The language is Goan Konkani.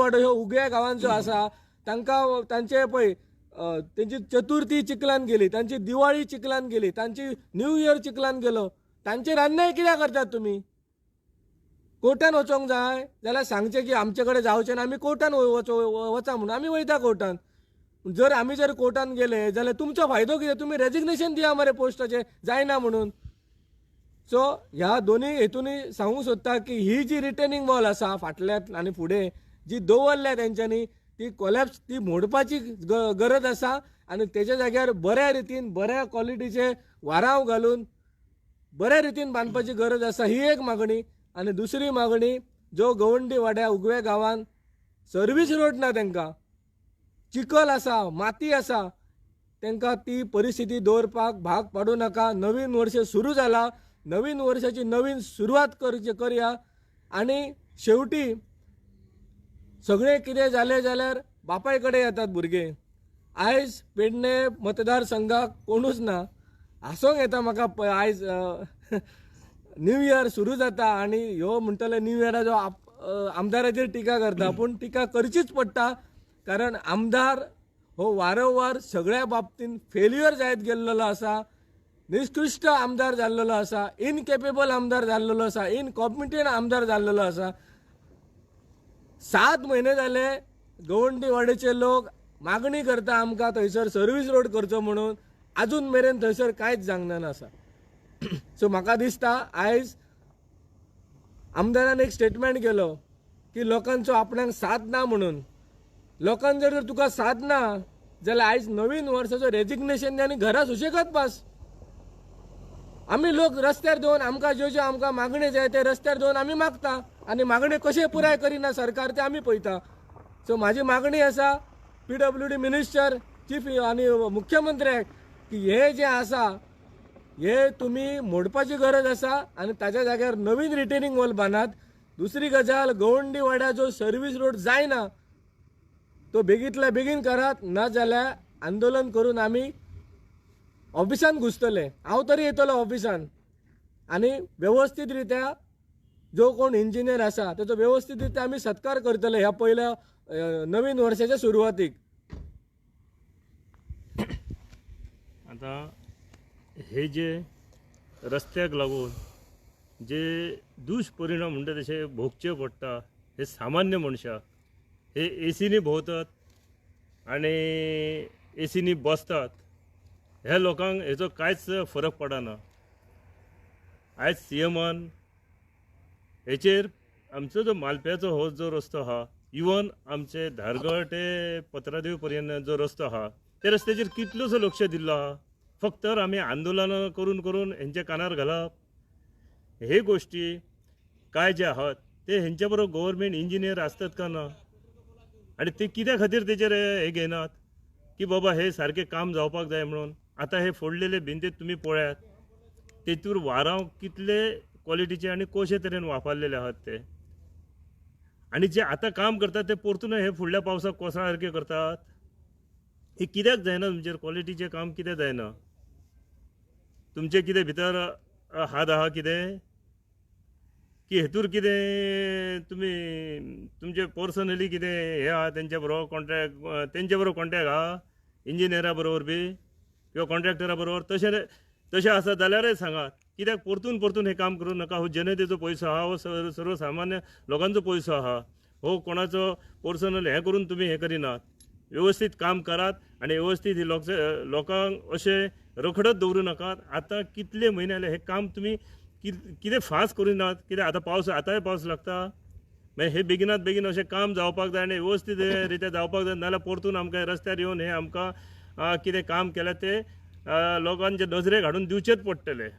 वाडो ह्यो उगव्या गांवांचो आसा, तांकां तांचे पळय तेंची चतुर्थी चिखलान गेली, तांची दिवाळी चिखलान गेली, तांची न्यू इयर चिखलान गेलो, तांचेर अन्याय कित्याक करतात तुमी? कोर्टान वचोंक जाय जाल्यार सांगचें की आमचे कडेन जावचें ना, आमी कोर्टान वचा म्हणून आमी वयता कोर्टान. जर आमी जर कोर्टान गेले जाल्यार तुमचो फायदो कितें? तुमी रेजिग्नेशन दिया मरे पोस्टाचें, जायना म्हणून. सो ह्या दोनूय हेतूनी सांगूंक सोदता की ही जी रिटर्निंग वॉल आसा फाटल्यान आनी फुडें जी दवरल्या तेंच्यांनी ती कोलॅप्स, ती मोडपाची गरज आसा आनी तेच्या जाग्यार बऱ्या रितीन बऱ्या क्वॉलिटीचे वारांव घालून बऱ्या रितीन बांदपाची गरज आसा, ही एक मागणी. आनी दुसरी मागणी, जो गवंडी वाड्या उगव्या गांवान सर्वीस रोड ना, तांकां चिखल आसा, माती आसा, तांकां ती परिस्थिती दवरपाक भाग पाडूं नाका. नवीन वर्स सुरू जाला, नवीन वर्साची नवीन सुरवात करया. आनी शेवटी सगळें कितें जालें जाल्यार बापाय कडेन येतात भुरगे. आयज पेडणे मतदारसंघाक कोणूच ना, हांसोंक येता म्हाका. आयज न्यू इयर सुरू जाता आनी ह्यो म्हणटले न्यू इयराचो आमदाराचेर टिका करता, पूण टिका करचीच पडटा, कारण आमदार हो वारंवार सगळ्या बाबतीन फेल्युअर जायत गेल्लो आसा, निकृश्ट आमदार जाल्लो आसा, इनकेपेबल आमदार जाल्लो आसा, इनकॉम्पिटंट आमदार जाल्लो आसा. 7 म्हयने जाले गवंडी वाड्याचे लोक मागणी करता आमकां थंयसर सर्वीस रोड करचो म्हणून, आजून मेरेन थंयसर कांयच जावंक आसा. सो म्हाका दिसता आयज आमदारान एक स्टेटमेंट केलो की लोकांचो आपणाक साथ ना म्हणून. लोकांचो जर तुका साथ ना जाल्यार आयज नवीन वर्साचो रेजिग्नेशन आनी घरा सुशेगाद बस. आमी लोक रस्त्यार देवन आमकां ज्यो ज्यो आमकां मागण्यो जाय ते रस्त्यार देवन आमी मागता आनी मागण्यो कशें पुराय करिना सरकार ते आमी पळयता. सो म्हाजी मागणी आसा PWD minister chief आनी मुख्यमंत्र्याक की हे जे आसा हे तुमी मोडपाची गरज आसा आनी ताच्या जाग्यार नवीन रिटेनिंग वॉल बांदात. दुसरी गजाल, गवंडी वाड्या जो सर्वीस रोड जायना तो बेगींतल्या बेगीन करात, ना जाल्यार आंदोलन करून आमी ऑफिसान घुसतले. हांव तरी येतलो ऑफिसान आनी वेवस्थीत रित्या जो कोण इंजिनियर आसा तेचो वेवस्थीत रित्या आमी सत्कार करतले ह्या पयल्या नवीन वर्साच्या सुरवातीक. आतां हे जे रस्त्याक लागून जे दुष्परिणाम म्हणटा तशे भोगचे पडटा हे सामान्य मनशाक, हे एसीनी भोंवतात आनी एसीनी बसतात, ह्या लोकांक हेचो कांयच फरक पडना. आयज सीएमान हेचेर आमचो जो मालप्याचो हो जो रस्तो आहा, इवन आमचे धारगळ ते पत्रादेवी पर्यंत जो रस्तो आहा त्या रस्त्याचेर कितलोसो लक्ष दिल्लो आहा. फक्त आमी आंदोलनां करून करून हेंच्या कानार घालप हे गोश्टी काय जे आहात ते हेंच्या बरोबर गव्हर्मेंट इंजिनियर आसतात का ना, आनी ते कित्या खातीर तेचेर हे घेनात की बाबा हे सारकें काम जावपाक जाय म्हणून. आतां हे फोडलेले भिंतीत तुमी पळयात, तेतूर वारांव कितले क्वॉलिटीचे आनी कशे तरेन वापरलेले आहात ते, आनी जे आतां काम करतात ते परतून हे फुडल्या पावसाक कोसळा सारके करतात. हे कित्याक जायना तुमचेर क्वॉलिटीचें काम कित्याक जायना? तुमचे कितें भितर हात आहा कितें की हेतूर कितें तुमी तुमचे पर्सनली कितें हें आहा तेंच्या बरोबर कॉन्ट्रॅक्ट, तेंच्या बरोबर कॉन्ट्रॅक्ट आहा इंजिनियरा बरोबर बी किंवा कॉन्ट्रॅक्टरा बरोबर? तशें तशें आसा जाल्यारय सांगात, कित्याक परतून परतून हें काम करूं नाका. हो जनतेचो पयसो आहा, हो सर्वसामान्य लोकांचो पयसो आहा, हो कोणाचो पर्सनल हें करून तुमी हें करिनात. व्यवस्थीत काम करात आनी व्यवस्थीत ही लोकांक अशें रखडत दवरूं नाकात. आतां कितले म्हयने जाले हें काम तुमी कितें फास्ट करिनात, कित्याक आतां पावस, आतांय पावस लागता, मागीर हे बेगिनात बेगीन अशें काम जावपाक जाय आनी व्यवस्थीत रित्या जावपाक जाय, नाजाल्यार परतून आमकां रस्त्यार येवन हें आमकां कितें काम केलें तें लोकांचे नजरेक हाडून दिवचेच पडटलें.